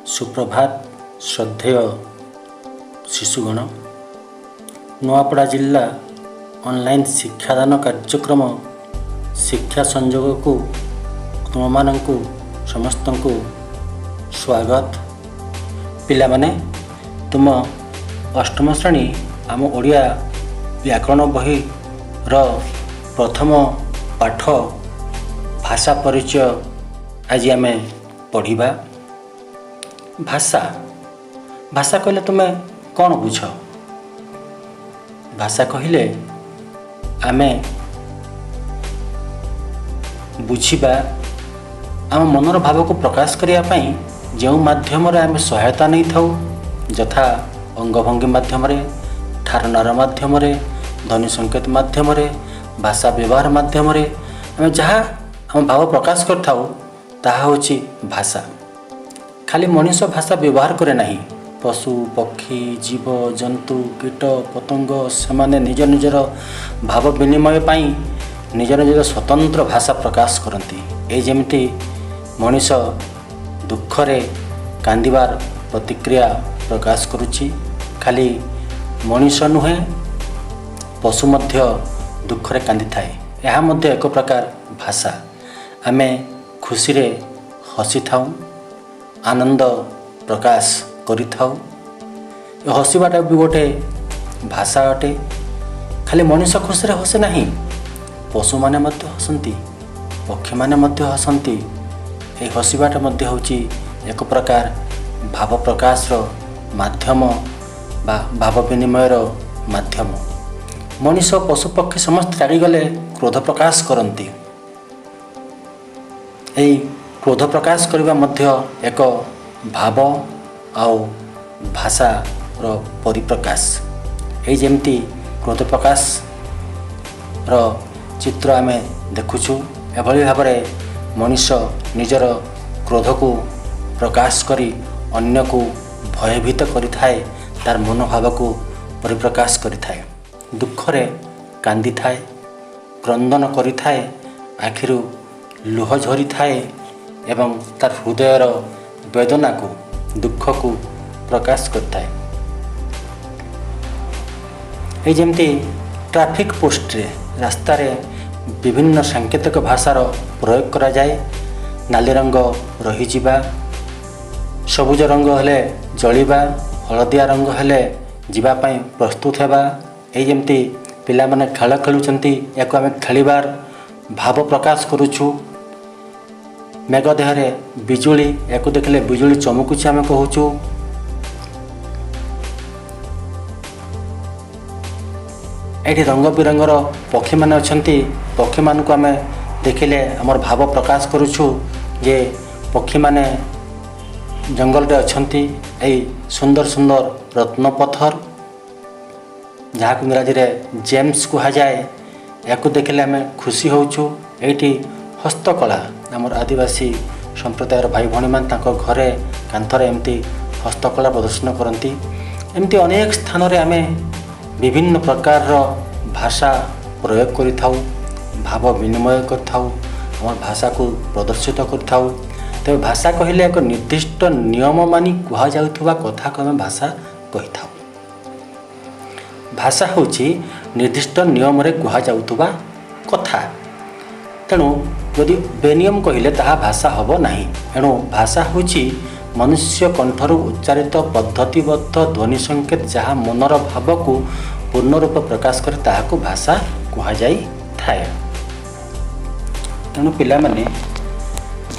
ସୁପ୍ରଭାତ ଶ୍ରଦ୍ଧେୟ ଶିଶୁଗଣ। ନୂଆପଡ଼ା ଜିଲ୍ଲା ଅନଲାଇନ୍ ଶିକ୍ଷାଦାନ କାର୍ଯ୍ୟକ୍ରମ ଶିକ୍ଷା ସଂଯୋଗକୁ ତୁମମାନଙ୍କୁ ସମସ୍ତଙ୍କୁ ସ୍ୱାଗତ। ପିଲାମାନେ, ତୁମ ଅଷ୍ଟମ ଶ୍ରେଣୀ ଆମ ଓଡ଼ିଆ ବ୍ୟାକରଣ ବହିର ପ୍ରଥମ ପାଠ ଭାଷା ପରିଚୟ ଆଜି ଆମେ ପଢ଼ିବା। ଭାଷା, ଭାଷା କହିଲେ ତୁମେ କ'ଣ ବୁଝ? ଭାଷା କହିଲେ ଆମେ ବୁଝିବା ଆମ ମନର ଭାବକୁ ପ୍ରକାଶ କରିବା ପାଇଁ ଯେଉଁ ମାଧ୍ୟମରେ ଆମେ ସହାୟତା ନେଇଥାଉ, ଯଥା ଅଙ୍ଗଭଙ୍ଗୀ ମାଧ୍ୟମରେ, ଠାରନାର ମାଧ୍ୟମରେ, ଧ୍ୱନି ସଂକେତ ମାଧ୍ୟମରେ, ଭାଷା ବ୍ୟବହାର ମାଧ୍ୟମରେ ଆମେ ଯାହା ଆମ ଭାବ ପ୍ରକାଶ କରିଥାଉ, ତାହା ହେଉଛି ଭାଷା। ଖାଲି ମଣିଷ ଭାଷା ବ୍ୟବହାର କରେ ନାହିଁ, ପଶୁ ପକ୍ଷୀ, ଜୀବ ଜନ୍ତୁ, କୀଟ ପତଙ୍ଗ ସେମାନେ ନିଜ ନିଜର ଭାବ ବିନିମୟ ପାଇଁ ନିଜ ନିଜର ସ୍ୱତନ୍ତ୍ର ଭାଷା ପ୍ରକାଶ କରନ୍ତି। ଏଇ ଯେମିତି ମଣିଷ ଦୁଃଖରେ କାନ୍ଦିବାର ପ୍ରତିକ୍ରିୟା ପ୍ରକାଶ କରୁଛି, ଖାଲି ମଣିଷ ନୁହେଁ, ପଶୁ ମଧ୍ୟ ଦୁଃଖରେ କାନ୍ଦିଥାଏ। ଏହା ମଧ୍ୟ ଏକ ପ୍ରକାର ଭାଷା। ଆମେ ଖୁସିରେ ହସିଥାଉ, ଆନନ୍ଦ ପ୍ରକାଶ କରିଥାଉ। ଏ ହସିବାଟା ବି ଗୋଟେ ଭାଷା ଅଟେ। ଖାଲି ମଣିଷ ଖୁସିରେ ହସେ ନାହିଁ, ପଶୁମାନେ ମଧ୍ୟ ହସନ୍ତି, ପକ୍ଷୀମାନେ ମଧ୍ୟ ହସନ୍ତି। ଏହି ହସିବାଟା ମଧ୍ୟ ହେଉଛି ଏକ ପ୍ରକାର ଭାବ ପ୍ରକାଶର ମାଧ୍ୟମ ବା ଭାବ ବିନିମୟର ମାଧ୍ୟମ। ମଣିଷ, ପଶୁ ପକ୍ଷୀ ସମସ୍ତେ ରାଗିଗଲେ କ୍ରୋଧ ପ୍ରକାଶ କରନ୍ତି। ଏହି କ୍ରୋଧ ପ୍ରକାଶ କରିବା ମଧ୍ୟ ଏକ ଭାବ ଆଉ ଭାଷାର ପରିପ୍ରକାଶ। ଏଇ ଯେମିତି କ୍ରୋଧ ପ୍ରକାଶର ଚିତ୍ର ଆମେ ଦେଖୁଛୁ, ଏଭଳି ଭାବରେ ମଣିଷ ନିଜର କ୍ରୋଧକୁ ପ୍ରକାଶ କରି ଅନ୍ୟକୁ ଭୟଭୀତ କରିଥାଏ, ତାର ମନୋଭାବକୁ ପରିପ୍ରକାଶ କରିଥାଏ, ଦୁଃଖରେ କାନ୍ଦିଥାଏ, କ୍ରନ୍ଦନ କରିଥାଏ, ଆଖିରୁ ଲୁହ ଝରିଥାଏ ଏବଂ ତାର ହୃଦୟର ବେଦନାକୁ, ଦୁଃଖକୁ ପ୍ରକାଶ କରିଥାଏ। ଏଇ ଯେମିତି ଟ୍ରାଫିକ୍ ପୋଷ୍ଟରେ ରାସ୍ତାରେ ବିଭିନ୍ନ ସାଙ୍କେତିକ ଭାଷାର ପ୍ରୟୋଗ କରାଯାଏ। ନାଲି ରଙ୍ଗ ରହିଯିବା, ସବୁଜ ରଙ୍ଗ ହେଲେ ଜଳିବା, ହଳଦିଆ ରଙ୍ଗ ହେଲେ ଯିବା ପାଇଁ ପ୍ରସ୍ତୁତ ହେବା। ଏଇ ଯେମିତି ପିଲାମାନେ ଖେଳ ଖେଳୁଛନ୍ତି, ୟାକୁ ଆମେ ଖେଳିବାର ଭାବ ପ୍ରକାଶ କରୁଛୁ। ମେଘ ଦେହରେ ବିଜୁଳି, ୟାକୁ ଦେଖିଲେ ବିଜୁଳି ଚମକୁଛି ଆମେ କହୁଛୁ। ଏଇଠି ରଙ୍ଗ ବିରଙ୍ଗର ପକ୍ଷୀମାନେ ଅଛନ୍ତି। ପକ୍ଷୀମାନଙ୍କୁ ଆମେ ଦେଖିଲେ ଆମର ଭାବ ପ୍ରକାଶ କରୁଛୁ ଯେ ପକ୍ଷୀମାନେ ଜଙ୍ଗଲରେ ଅଛନ୍ତି। ଏଇ ସୁନ୍ଦର ସୁନ୍ଦର ରତ୍ନ ପଥର, ଯାହାକୁ ଇଂରାଜୀରେ ଜେମ୍ସ କୁହାଯାଏ, ଏହାକୁ ଦେଖିଲେ ଆମେ ଖୁସି ହେଉଛୁ। ଏଇଠି ହସ୍ତକଳା, ଆମର ଆଦିବାସୀ ସମ୍ପ୍ରଦାୟର ଭାଇ ଭଉଣୀମାନେ ତାଙ୍କ ଘରେ କାନ୍ଥରେ ଏମିତି ହସ୍ତକଳା ପ୍ରଦର୍ଶନ କରନ୍ତି। ଏମିତି ଅନେକ ସ୍ଥାନରେ ଆମେ ବିଭିନ୍ନ ପ୍ରକାରର ଭାଷା ପ୍ରୟୋଗ କରିଥାଉ, ଭାବ ବିନିମୟ କରିଥାଉ, ଆମ ଭାଷାକୁ ପ୍ରଦର୍ଶିତ କରିଥାଉ। ତେବେ ଭାଷା କହିଲେ ଏକ ନିର୍ଦ୍ଦିଷ୍ଟ ନିୟମ ମାନି କୁହାଯାଉଥିବା କଥାକୁ ଆମେ ଭାଷା କହିଥାଉ। ଭାଷା ହେଉଛି ନିର୍ଦ୍ଦିଷ୍ଟ ନିୟମରେ କୁହାଯାଉଥିବା କଥା। ତେଣୁ ଯଦି ବେନିୟମ କହିଲେ ତାହା ଭାଷା ହେବ ନାହିଁ। ଏଣୁ ଭାଷା ହେଉଛି ମନୁଷ୍ୟ କଣ୍ଠରୁ ଉଚ୍ଚାରିତ ପଦ୍ଧତିବଦ୍ଧ ଧ୍ୱନି ସଂକେତ, ଯାହା ମନର ଭାବକୁ ପୂର୍ଣ୍ଣ ରୂପେ ପ୍ରକାଶ କରେ, ତାହାକୁ ଭାଷା କୁହାଯାଇଥାଏ। ତେଣୁ ପିଲାମାନେ,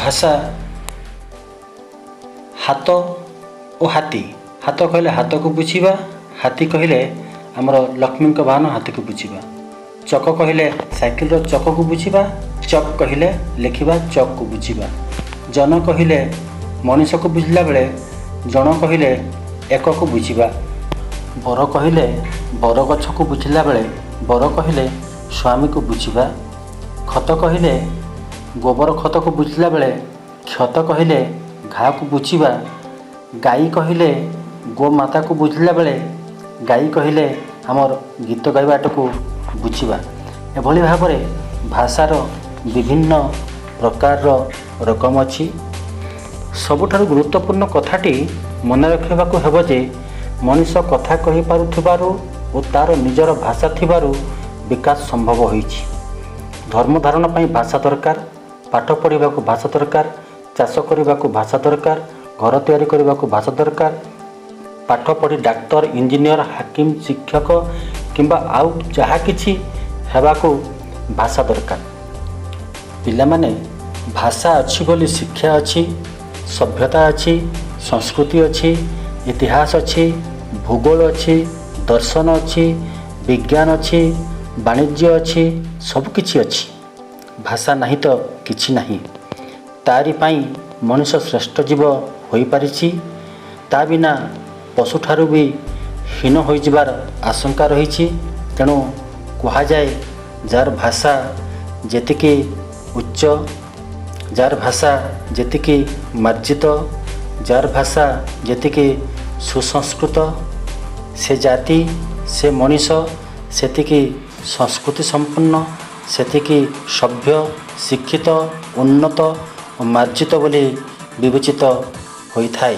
ଭାଷା ହାତ ଓ ହାତୀ। ହାତ କହିଲେ ହାତକୁ ବୁଝିବା, ହାତୀ କହିଲେ ଆମର ଲକ୍ଷ୍ମୀଙ୍କ ବାହନ ହାତୀକୁ ବୁଝିବା। ଚକ କହିଲେ ସାଇକେଲର ଚକକୁ ବୁଝିବା, ଚକ୍ କହିଲେ ଲେଖିବା ଚକ୍କୁ ବୁଝିବା। ଜନ କହିଲେ ମଣିଷକୁ ବୁଝିଲା ବେଳେ ଜଣ କହିଲେ ଏକକୁ ବୁଝିବା। ବର କହିଲେ ବରଗଛକୁ ବୁଝିଲା ବେଳେ ବର କହିଲେ ସ୍ୱାମୀକୁ ବୁଝିବା। ଖତ କହିଲେ ଗୋବର ଖତକୁ ବୁଝିଲା ବେଳେ କ୍ଷତ କହିଲେ ଘାକୁ ବୁଝିବା। ଗାଈ କହିଲେ ଗୋମାତାକୁ ବୁଝିଲା ବେଳେ ଗାଈ କହିଲେ ଆମର ଗୀତ ଗାଇବାଟାକୁ ବୁଝିବା। ଏଭଳି ଭାବରେ ଭାଷାର ବିଭିନ୍ନ ପ୍ରକାରର ରକମ ଅଛି। ସବୁଠାରୁ ଗୁରୁତ୍ୱପୂର୍ଣ୍ଣ କଥାଟି ମନେ ରଖିବାକୁ ହେବ ଯେ ମଣିଷ କଥା କହିପାରୁଥିବାରୁ ଓ ତା'ର ନିଜର ଭାଷା ଥିବାରୁ ବିକାଶ ସମ୍ଭବ ହୋଇଛି। ଧର୍ମ ଧାରଣ ପାଇଁ ଭାଷା ଦରକାର, ପାଠ ପଢ଼ିବାକୁ ଭାଷା ଦରକାର, ଚାଷ କରିବାକୁ ଭାଷା ଦରକାର, ଘର ତିଆରି କରିବାକୁ ଭାଷା ଦରକାର। ପାଠ ପଢ଼ି ଡାକ୍ତର, ଇଞ୍ଜିନିୟର, ହାକିମ, ଶିକ୍ଷକ କିମ୍ବା ଆଉ ଯାହା କିଛି ହେବାକୁ ଭାଷା ଦରକାର। ପିଲାମାନେ, ଭାଷା ଅଛି ବୋଲି ଶିକ୍ଷା ଅଛି, ସଭ୍ୟତା ଅଛି, ସଂସ୍କୃତି ଅଛି, ଇତିହାସ ଅଛି, ଭୂଗୋଳ ଅଛି, ଦର୍ଶନ ଅଛି, ବିଜ୍ଞାନ ଅଛି, ବାଣିଜ୍ୟ ଅଛି, ସବୁକିଛି ଅଛି। ଭାଷା ନାହିଁ ତ କିଛି ନାହିଁ। ତାରି ପାଇଁ ମଣିଷ ଶ୍ରେଷ୍ଠ ଜୀବ ହୋଇପାରିଛି। ତା ବିନା ପଶୁଠାରୁ ବି ହୀନ ହୋଇଯିବାର ଆଶଙ୍କା ରହିଛି। ତେଣୁ କୁହାଯାଏ, ଯାହାର ଭାଷା ଯେତିକି ଉଚ୍ଚ, ଯାହାର ଭାଷା ଯେତିକି ମାର୍ଜିତ, ଯାହାର ଭାଷା ଯେତିକି ସୁସଂସ୍କୃତ, ସେ ଜାତି, ସେ ମଣିଷ ସେତିକି ସଂସ୍କୃତି ସମ୍ପନ୍ନ, ସେତିକି ସଭ୍ୟ, ଶିକ୍ଷିତ, ଉନ୍ନତ ଓ ମାର୍ଜିତ ବୋଲି ବିବେଚିତ ହୋଇଥାଏ।